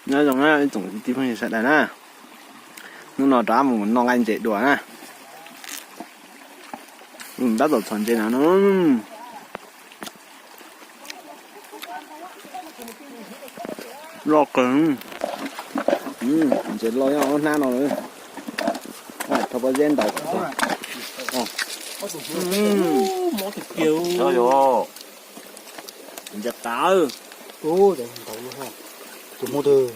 Nyob zoo na ib tsoom tij phooj ywg sawv daws na, hnub no rov mus noj nqaij ntses dua na. Tab tom txhom ntses no, loj kawg. Ntses loj nyob hnab no. Thov pob zeb ntaus. Ntses qav. Tus hmoob twg?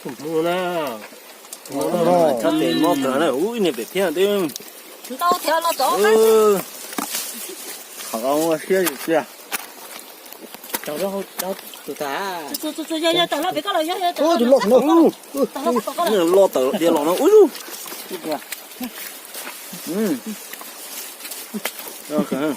Tus hmoob na. Txhob tes mob kawg na, ub, ib niag pem thiab twb. Ntau thiab los txog. Qhov no muaj siab tiag. Tus loj no. Loj tawm dhia los no. Ub. Ub, coob kawg.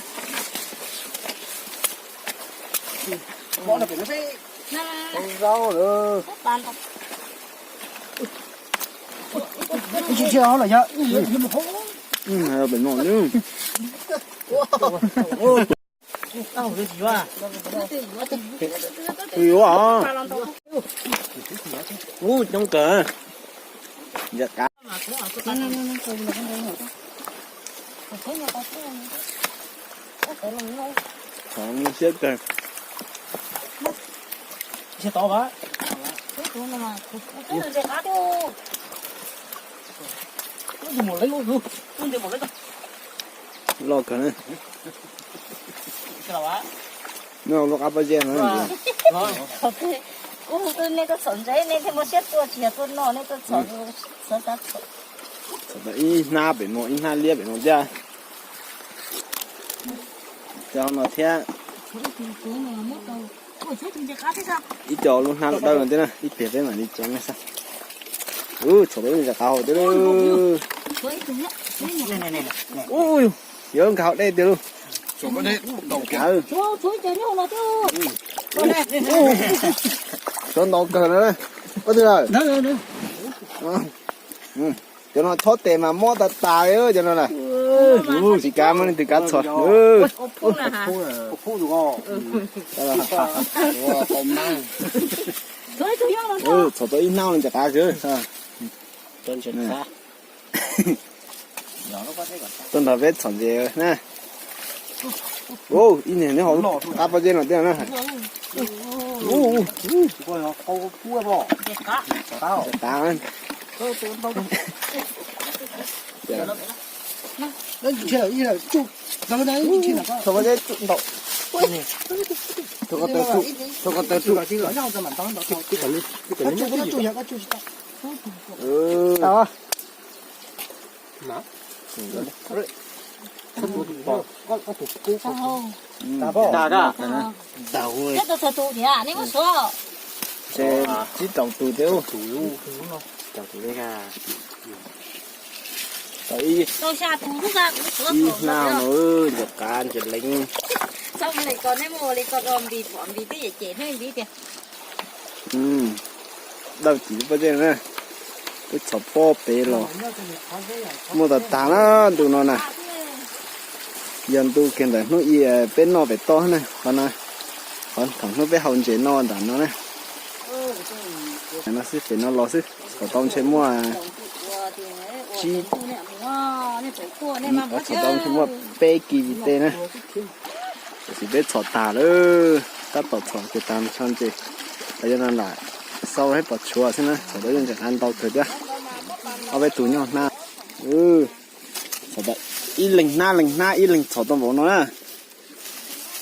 Ntses qav. Siab kawg. Loj kawg na. Noj lub qab pob zeb no. Kuv hu nej tuaj txhom ntses, nej thiaj muaj siab tuaj, tsis yog tuaj noj, nej tuaj txhom, xav xav txhom. Txhom tau ib hnab pem no, ib hnab liab pem no thiab. Cov no thiab. Ib co lub hnab dawb no thiab na, ib pliag peb mam li tso nej saib. Ub, txhom tau ib ntses qav hauv thiab. Ub, yuav nkag hauv dej tiag lauj. Tshuav ntau kawg na. Ua twg lawm? Cov no chob tes mas mob tas tas li cov no na. Tsis kav muaj leej twg kav txhom. Txhom tau ib hnab ntses qav xwb. Tuaj nrog peb txhom ntses na. Ib niag nyob hauv qab pob zeb no thiab na. Txhom pob zeb ntaus. Tau. Tsis tau tus thiab. Tau ib hnab no, ntses qav ntses leev. Dawb tsis pob zeb na, twb txhom pob pem los muaj tas tas na ntu no na. Yog ntu kiag ntawm hnub ib peb noj pem toj na, qhov no, qhov thaum hnub peb hau ntses no ntawm no na. No xwb, pem no los xwb, txhom tau ntshe muaj tsib, txhom tau ntshe muaj peb kis tes na. Tiam sis peb txhom tas lawm, tab tom txhom kiag tag nrho ntses, los yog no lam xau pom tshuav xwb na, txhom tau ntses qav ntau kawg thiab. Ob peb tug nyob hnab, txhom tau ib leeg hnab leeg hnab ib leeg txhom tau npaum no na,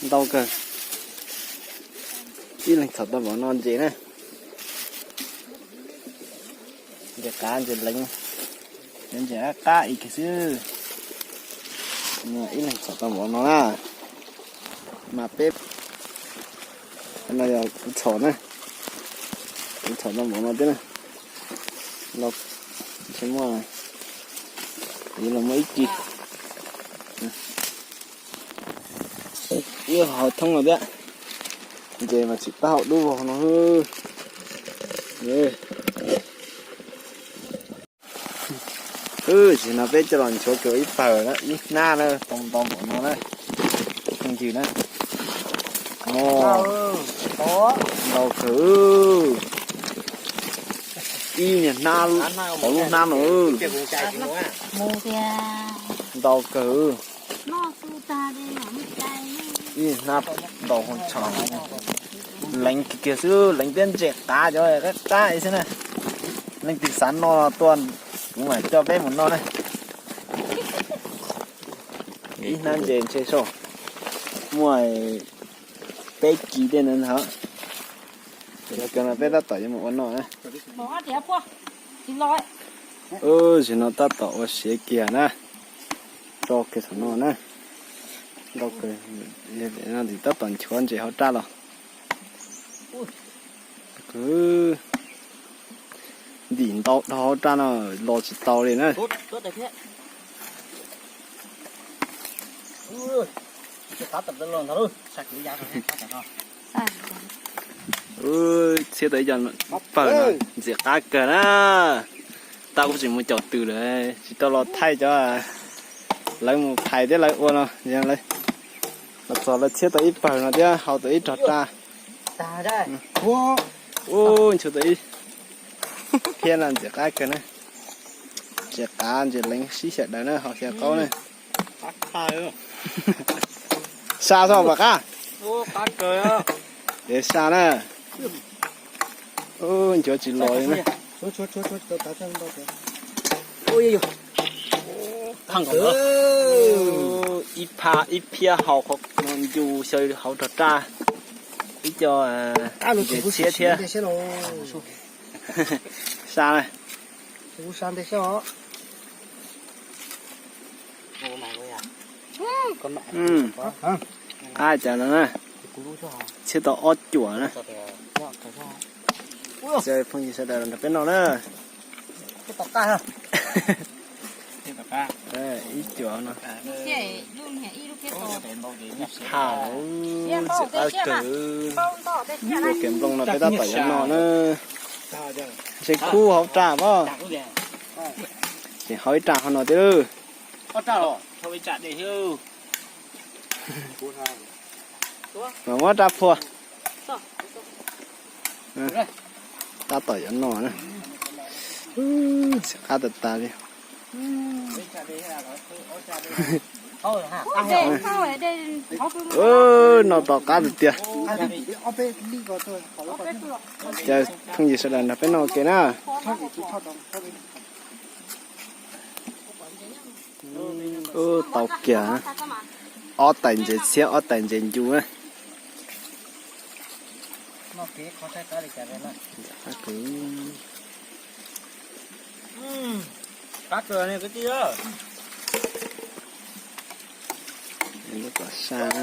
ntau kawg. Ib leeg txhom tau npaum no ntses na. Ntses qav ntses leev, ntses qab qab ib kis xwb. Ib leeg txhom tau npaum no na. Mas peb no yog kuv txhom na, kuv txhom tau npaum no thiab na. Los ntshe muaj, los muaj ib kis. Ib qhov thoob no thiab, ntses mas tsis pab haum dub vog no. Tam sim no peb coj los nchuav kiag ib pawg na, ib hnab na, tau ntau npaum no na, phooj ywg na. Ntau kawg. Ib niag hnab, hauv lub hnab no. Ntau kawg. Ib niag hnab ntau hau tsho. Leev kiag xwb, leev thiab ntses qav cov qab qab xwb na. Leej twg xav noj tuaj, kuv mam coj peb mus noj na. Ib hnab ntses ntshe soj muaj peb kis tej ntawd ntag. Cov no peb tab tom yuav mus ua noj na. Zaum no tab tom ua siav kiag na. Rau kiag saum no na. Ntau kawg, tab tom nchuav ntses hauv raj los. Ntim ntau dhau hauv raj no los tsis tau li na. Txhiab tau ib co pawg no ntxim qab kawg na. Tab kuv tsis mus caum twm lawm, tsis tau los thaij cov, lawv mus phais thiab lawv ua no, los txog lawv txhiab tau ib pawg no thiab hau tau ib rog raj. Ub, nchuav tau ib phiab no ntxim qab kawg na. Ntses qav ntses leev sib xyaw daws na, hau xyaw qaub na. Sa txhob pom qab. Ces sa na. Nchuav tsis los li na. Ib phiab hau qhov no ncu xyaw hauv rog raj. Ib co ntses txhiab thiab. Sa na. Qab cas no na. Txhiab tau ob cuam na. Phooj ywg sawv daws los nrog peb noj na. Ib cuam no. Ib phaj, ntxim qab kawg. Ua kev nplooj no peb tab tom yuav noj na. Ntshe khub hauv raj pob. Ces hau ib raj hauv no thiab lawm. Mas muab raj phua. Tab tom yuav noj na. Ntxim qab tag tag li. Noj tau qab tiag tiag. Ces phooj ywg sawv daws nrog peb noj ua ke na. Ub, tau kiag. Ob tais ntses txhiab ob tais ntses ncu na. Lub kom sab na.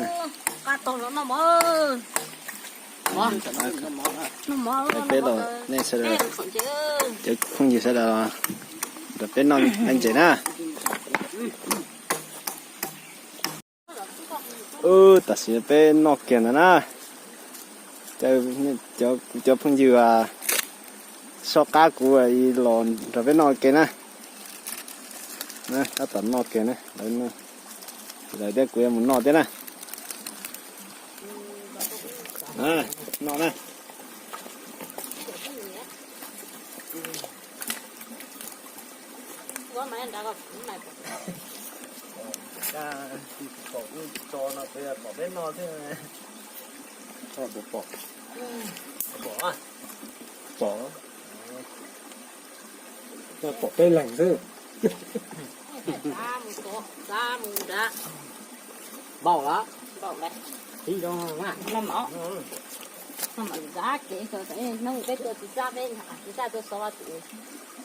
Peb los, nej sawv daws, cov phooj ywg sawv daws los nrog peb noj ntses na. Tam sim no peb noj kiag ntawd na. Cov phooj ywg soj qab kuv los nrog peb noj ke na. Tab tom noj kiag na, lawv thiab kuv yuav mus noj thiab na. Noj na. Pom, pom peb leeg xwb. Npaum lawm. Tib zoo na. Noj mov. Noj mov zab kev, hnub peb tua txiv tsaj, peb txiv tsaj tua xov los,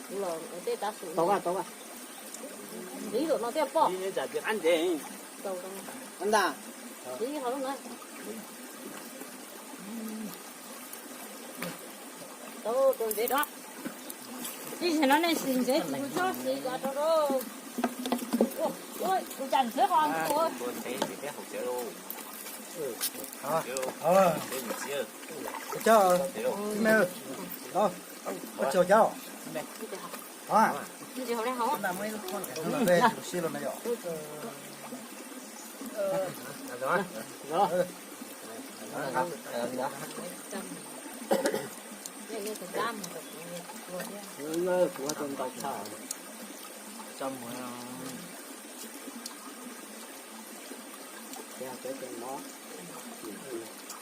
kuv los tej tav su. Tau, tau. Ntxiv lawm no thiaj pom. Ntag. Ntxiv ho lub na. Tau tua ntsev do. Ib zaug no nej sim ntsev kuv txhob sim los rau rau. Ua cas ntsev qos tua.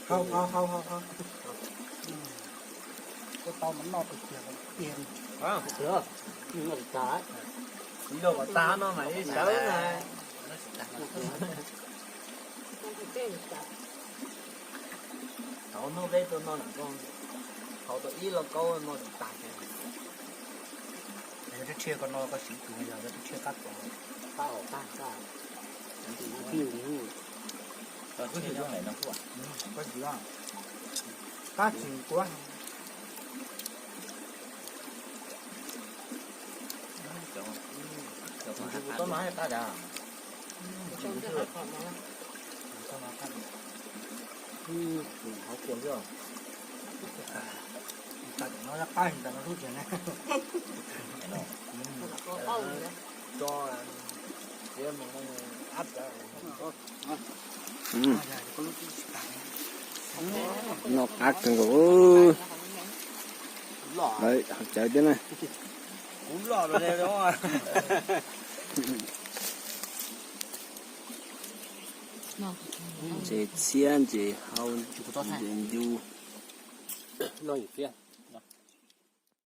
Hau, hau, hau, hau, hau. Koj tau mas noj tus tiag tiag. Ib lub kom tag no mas ib sawv na. Thaum hnub peb tuaj noj nram koj, thaum tau ib lauj kaub noj tsis tag. Yog rab tshiab koj noj koj siv tus, yog rab tshiab qab tos, qab tos qab. Koj siv, koj siv qab tsis kuab. Tus ntsws kuv tau no qab dav. Hauv kuas xwb. Tam no qab tas no lub tiag ne. Noj qab kawg nkaus. Lawv hauv cawv thiab na. Ntses txhiab, ntses hau, ntses ncu.